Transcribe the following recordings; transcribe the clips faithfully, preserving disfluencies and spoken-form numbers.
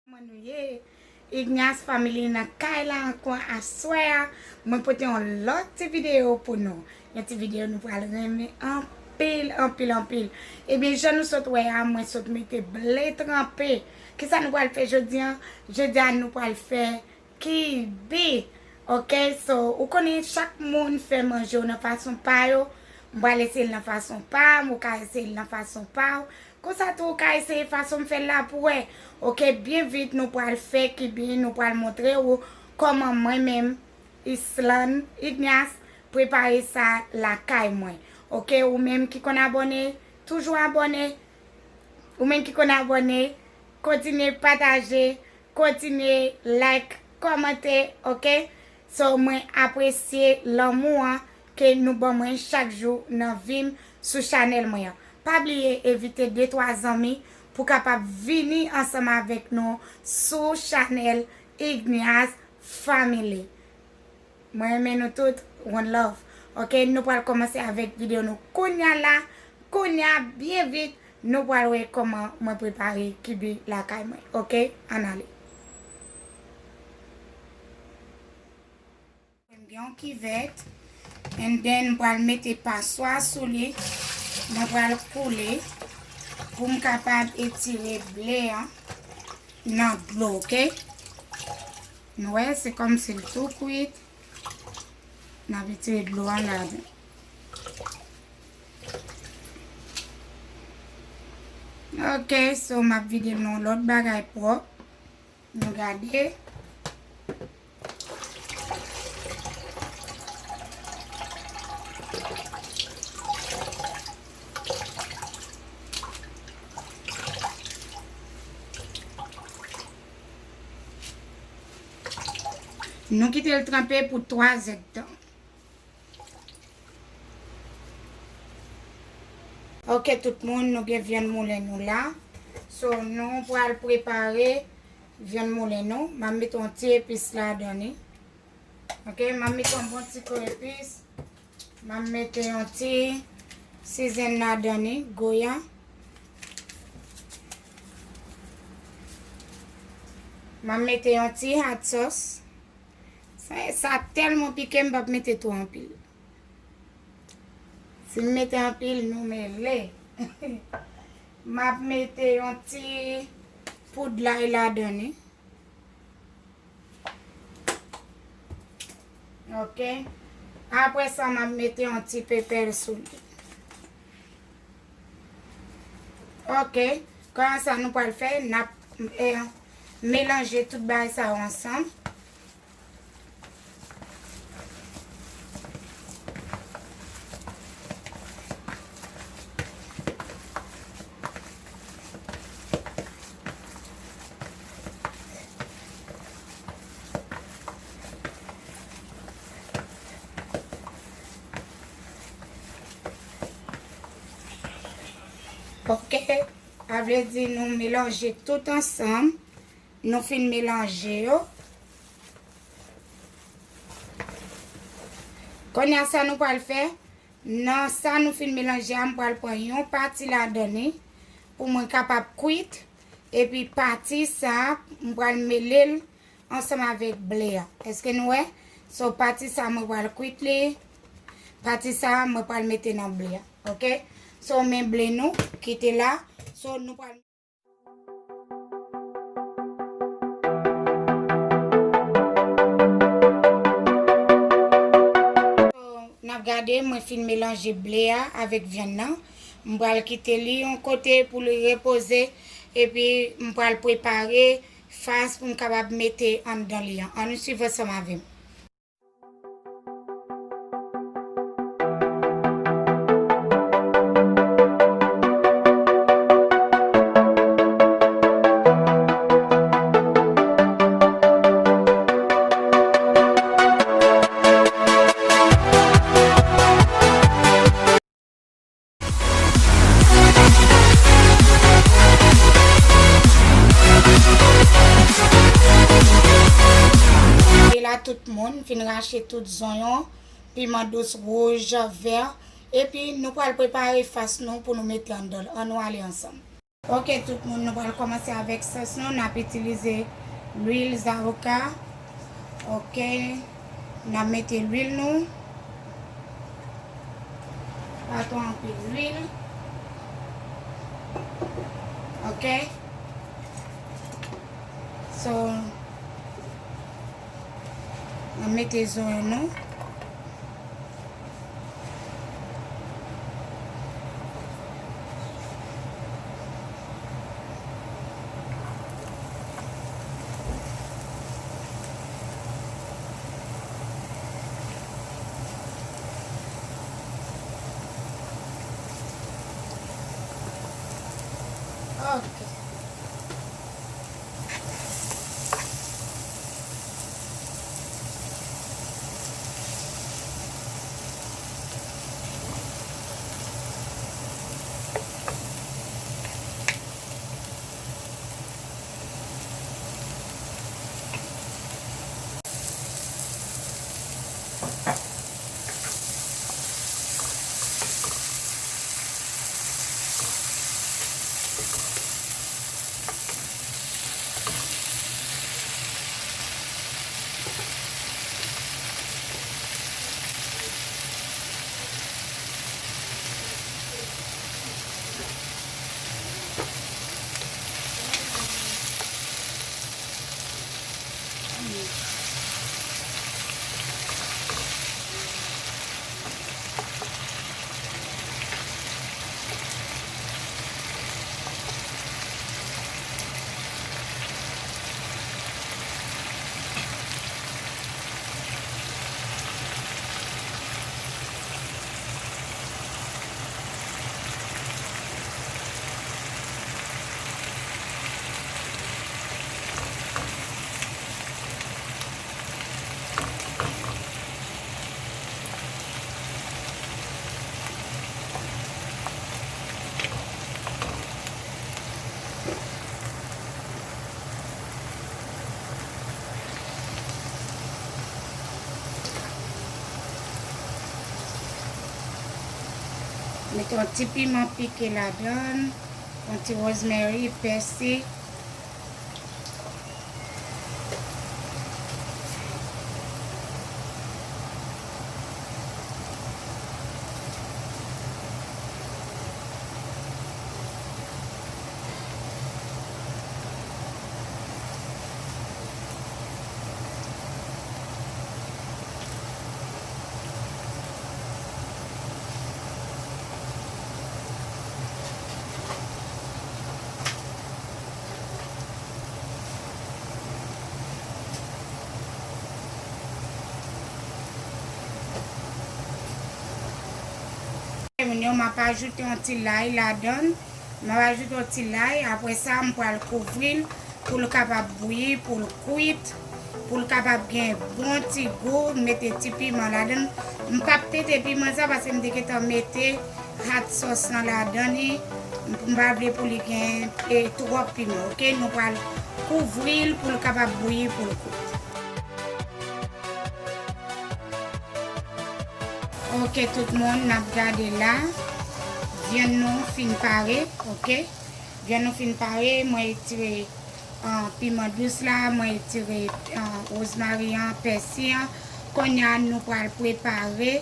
Kòman nou ye? Ignace Family nan kay la ankò aswè a. Mwen pote yon lòt ti videyo pou nou. Yon ti videyo nou pral renmen anpil, anpil, anpil. Ebyen, jan nou sot wè a, mwen sot mete ble tranpe. Kisa nou pral fè jodi a? Jodi a, nou pral fè kibi. Ok, so, ou konnen chak moun fè manje yo nan fason pa yo. M pral eseye l nan fason pa m, ou ka eseye l nan fason pa w. Konsa tou, ou ka eseye fason m fè l la pou wè. Ok, byen vit, nou pral fè kibi, nou pral montre ou kòman mwen menm, Islan Ignace, prepare sa lakay mwen. Ok, ou menm ki konn abòne, toujou abòne. Ou menm ki konn abòne, kontinye pataje, kontinye like, kòmante, ok? So, mwen apresye lanmou an ke nou ban mwen chak jou nan vi m sou chanèl mwen an. Pa bliye envite de twa zanmi pou kapab vini ansanm avèk nou sou chanèl Ignace Family. Mwen renmen nou tout, one love. Ok, nou pral kòmanse avèk videyo nou kounya la. Kounya, byen vit, nou pral wè kòman mwen prepare kibi lakay mwen. Ok, ann ale. Mwen gen yon kivèt, and then mwen pral mete paswa sou li. Mwen pral koule pou m kapab etire ble an nan dlo, ok? Nou wè, se kòmsi l tou kwit. N ap retire dlo a ladan. Ok, so m ap vide l nan yon lòt bagay pwòp. Nou gade. Nou kite l tranpe pou twa zèdtan. Ok, tout moun, nou gen vyann moulen nou la. So, nou pral prepare vyann moulen nou. M ap mete yon ti epis ladan li. Ok, m ap mete yon bon ti ko epis. M ap mete yon ti sizenn ladan li, goya. M ap mete yon ti hot sauce. Sa, sa tèlman pike, m p ap mete twò anpil. Si m mete anpil, nou mele. M ap mete yon ti poud lay ladan li. Ok. Apre sa, m ap mete yon ti pepè sou li. Ok. Kòman sa nou pral fè? N ap, eh, melanje tout bagay sa yo ansanm. Ok, sa vle di nou melanje tout ansanm. Nou fin melanje yo. Kounye a, sa nou pral fè, nan sa nou fin melanje a, m pral pran yon pati ladan li pou mwen kapab kwit. Epi pati sa, m pral mele l ansanm avèk ble a. Èske nou wè? So, pati sa, mwen pral kwit li. Pati sa, mwen pral mete nan ble a. Ok? So, men ble nou, ki te la. So, nou pral So, n ap gade, mwen fin melanje ble a avèk vyann nan. M pral kite li yon kote pou li repoze. Epi m pral prepare fas pou m kapab mete anndan li an. Ann suiv ansanm avè m. E la tout moun fin rache tout zonyon, piman dous, wouj, vè, epi nou pral prepare fas nou pou nou mete anndan l. Ann nou ale ansanm. Ok, tout moun, nou pral kòmanse avèk sòs nou. N ap itilize lwil zawoka. Ok, n ap mete lwil nou. Pa twò anpil lwil. Ok. So, n ap mete zonyon nou. Ok. Mete yon ti piman pike ladan l, yon ti rosemary, pèsi. Moun yo, m ap ajoute yon ti lay ladan l. M ap ajoute yon ti lay. Apre sa, m pral kouvri l pou l kapab bouyi, pou l kwit, pou l kapab gen bon ti gou. M mete ti piman ladan l. M p ap pete piman sa paske m te gentan mete hot sauce lan ladan li. M pa vle pou li gen, e, twòp piman, ok? Nou pral kouvri l pou l kapab bouyi, pou l kwit. Ok, tout moun, n ap gade la. Vyann nou fin pare, ok? Vyann nou fin pare, mwen retire, ah, piman dous la, mwen retire, ah, wozmari an, pèsi an. Kounye a, nou pral prepare,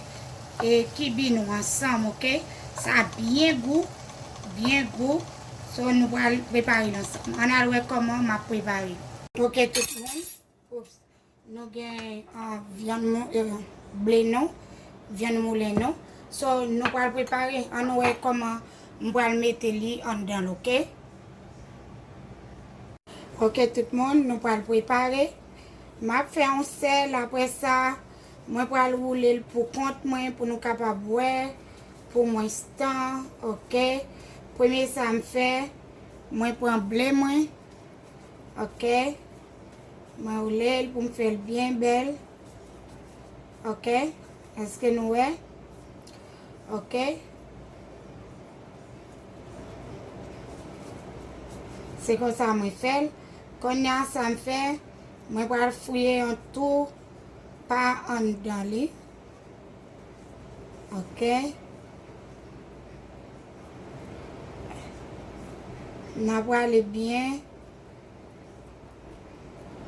e, kibi nou ansanm, ok? Sa byen gou, byen gou. So, nou pral prepare l ansanm. Ann al wè kòman m ap prepare. Ok, tout moun. Oups. Nou gen, ah, vyann mou-, eh, ble nou, vyann moulen nou. So, nou pral prepare, ann wè kòman m pral mete li anndan l, ok? Ok, tout moun, nou pral prepare. M ap fè yon sèl, apre sa, mwen pral woule l pou kont mwen, pou nou kapab wè, pou mwens tan, ok. Premye sa m fè, mwen pran ble mwen, ok. Mwen woule l pou m fè l byen bèl. Ok. Èske nou wè? Ok. Se konsa mwen fè l. Kounye a sa m fè, mwen pral fouye yon tou pa anndan li. Ok. N a prale byen.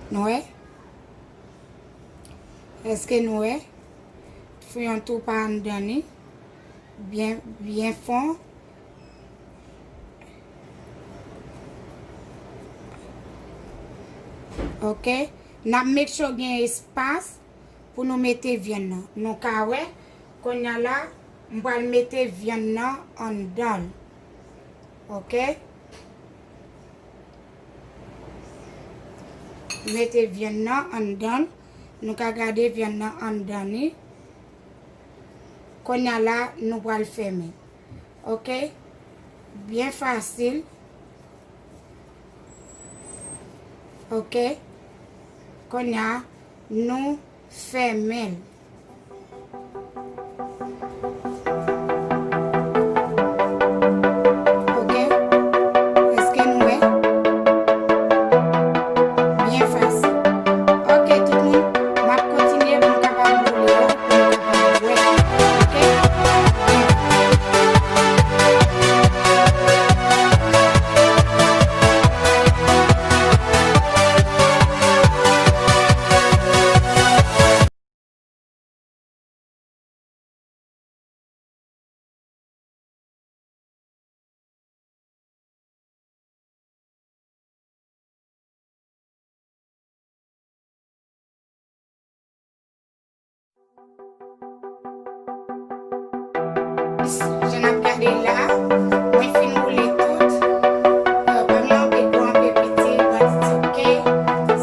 Nou wè? Èske nou wè? Fè yon tou pa anndan li. Byen, byen fon. Ok. N ap make sure gen espas pou nou mete vyann nan. Nou ka wè, kounye a la, m pral mete vyann nan anndan l. Ok. Mete vyann nan anndan l. Nou ka gade vyann nan anndan li. Kounye a la, nou pral fèmen. Ok? Byen fasil. Ok? Kounye a, nou fèmen l. Ok? Èske nou wè? Byen fasil. Ok, tout moun, m ap kontinye pou m kapab woule yo, pou nou kapab wè. Ok? Byen fasil. Jan n ap gade la, mwen fin woule tout. Euh, pa m nan anpe gwo, anpe piti, but it's ok.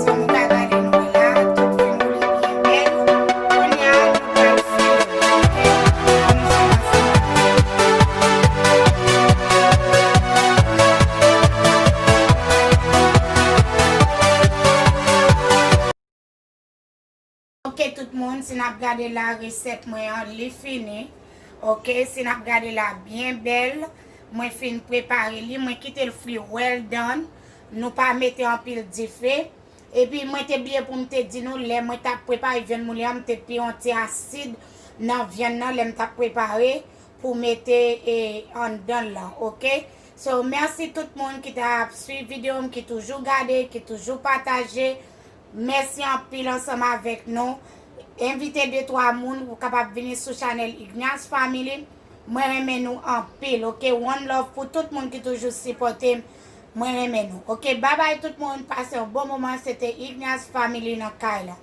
So, nou ka gade, nou wè la, tout fin woule byen bèl. Kounye a, nou pral file, ok? Ann nou file ansanm. Ok, tout moun, si n ap gade la, resèt mwen an, li fini. Ok, si n ap gade la, byen bèl. Mwen fin prepare li, mwen kite l fri well done. Nou pa mete anpil dife. Epi, mwen te bliye pou m te di nou, lè mwen t ap prepare vyann moule an, m te pi yon ti asid nan vyann nan, lè m t ap prepare pou mete, e, anndan l lan, ok? So, mèsi tout moun ki t ap swiv videyo m, ki toujou gade, ki toujou pataje. Mèsi anpil ansanm avèk nou. Envite de twa moun pou kapab vini sou chanèl Ignace Family. Mwen renmen nou anpil, ok? One love pou tout moun ki toujou sipòte m. Mwen renmen nou. Ok, babay tout moun, pase yon bon moman. Se te Ignace Family nan kay la.